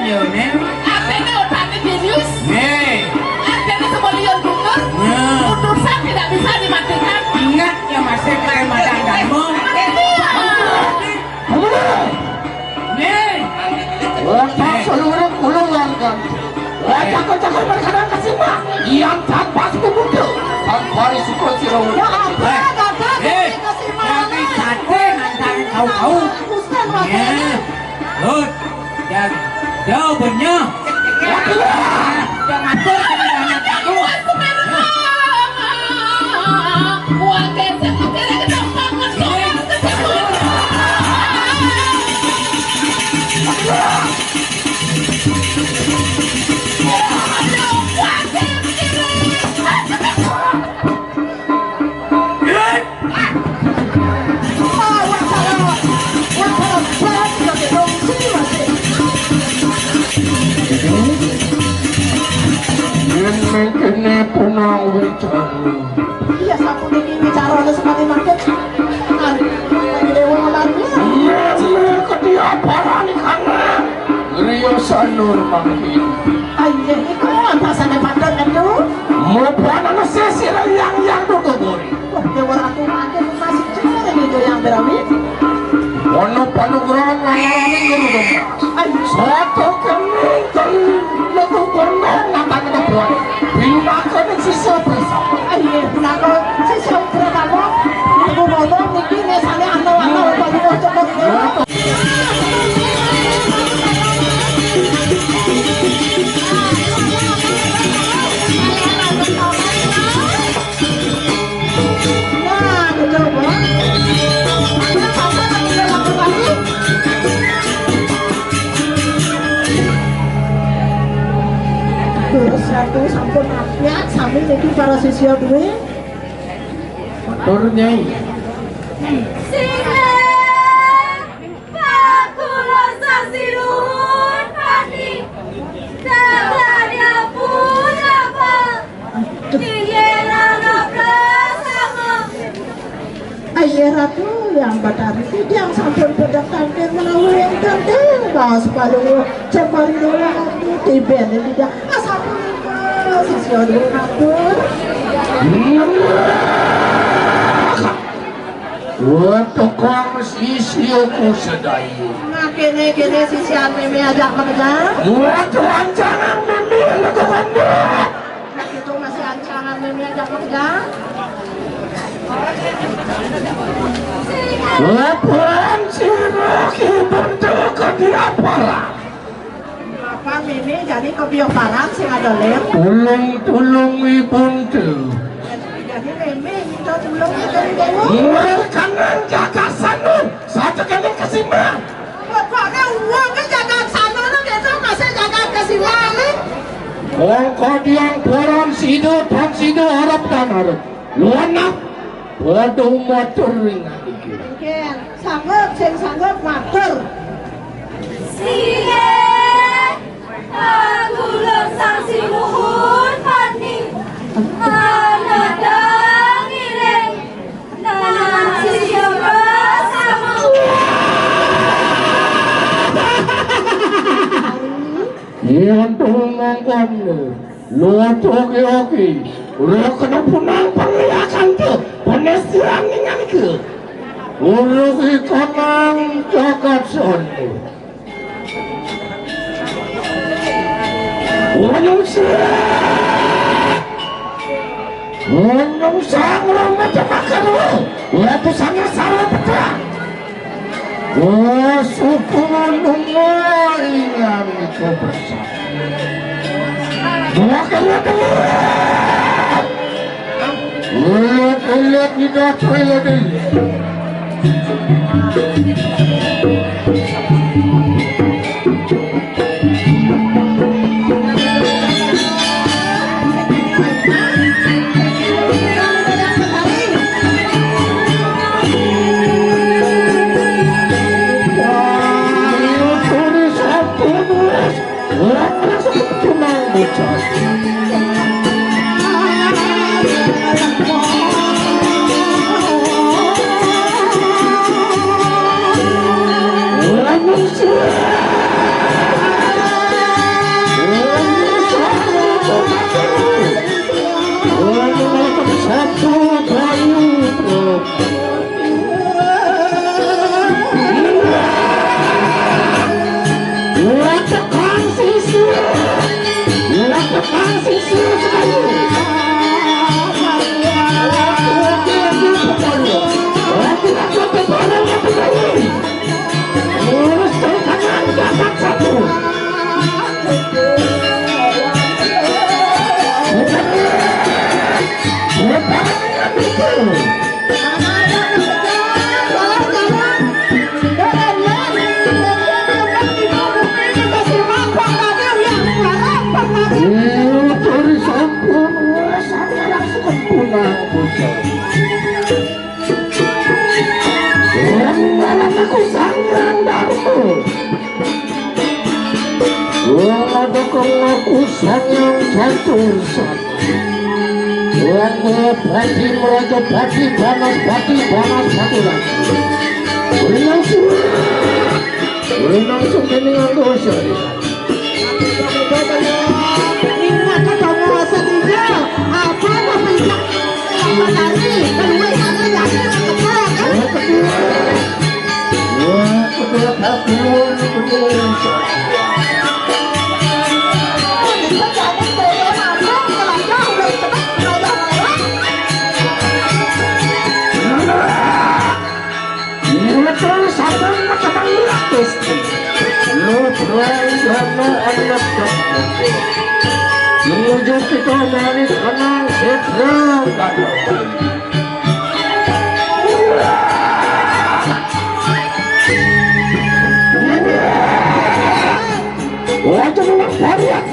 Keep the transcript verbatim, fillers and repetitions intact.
Yo, Nek. Artinya otaknya jenius. Nek. Artinya semua lion gugur. Ya. Putusan tidak bisa dimatikan. Ingat ya, masih kayak Madang Darmo. Nek. Wah, tak seluruh kulungan kan. Wah, cakar-cakar mereka dan kasih mah. Yang tak pas kubuka. Kan pari suka siro. Ya apa, Eh. Kakak? Eh. Kasih mah. Tapi sate nantang kau-kau. Ustaz, Ya. Ustaz. Good. Jauh, jauh bener. Udah ngatur sama anak aku. Yen mengkene punang wicara. Iya, sampun iki wicarane semati mangke. Kan, Dewa Malarnya. Yen mengkene aparane kana. Griya sanur mangkin. Ayo, iku antasane padha, Endu. Mupanana sesir yang yang duduk. Wah, Dewa Ratu mangke masih jemur ini yang berawi. Ono panugrahan lanarane Guru Gembas. Ayo. Satu kening telu lebu kono ngatane buat. Pinakane sisa bersama. Ayo, pinakane sisa bersama. Ibu ngomong niki nesane ano-ano, paling cocok. Nah, betul, Bu. Terus satu sampun rakyat, sami niki para sisya duwe. Matur, Nyai. Singgih. Pakulo sasi luhur pati, dadane pun apa? Inggih nana prasama. Ayo Ratu, yang batari tiang sampun pedang tangkir menawi enten teh, baos palu cemari doang tiben tidak. Asapunika, sisya dulu matur. Wah, tukang sisyaku sedaya. Nah, kene-kene sisian meme ajak mengejar. Wah, kelancangan meme lekukan. Nah, itu masih ancangan meme ajak mengejar. Laporan sira ki bentuk ke diapalah. Apa meme jadi kebiyo parang sing ada lem? Tulung-tulung ibun tu. Jadi meme minta tulung itu dulu. Murah kanan jaga sanun, satu kali kesimang. Pokoknya uangnya jaga sanun, kita masih jaga kesimang. Wong kodiang poran sido, tan sido, harap tan harap. Luanap, waduh motor ringan iki. Nggih. Sanggup, sing sanggup matur. Singgih, kagulung sang sinuhun pati. Anadang iring, nang sisya sama. Yen mangkon, luwat oke-oke. Ora kena punang pangliakan tu, penestian ningan ke. Urus ikonang jagat sono. Unung sih. Unung sang rumah tembakar. Ora pusana salah pecah. Oh, suku nunggu ingan itu besar. Buah kena dulu. Lihat, lihat, tidak, lihat ini. Wong ada kena usang yang jatuh. Wong badi meraja badi panas badi panas badi lah. Wong langsung, wong langsung ini nganggo usah. Ingat ketemu Hasan Ijo, apa mau pencak? Apa tadi? Keluar sana, jangan keluar, kan? Wah, ketua Babilon, ketua Indonesia. Metu sampun metu Gusti. Nubrang dana anak. Menuju kita mari tenang sedra. Wajah luar varian.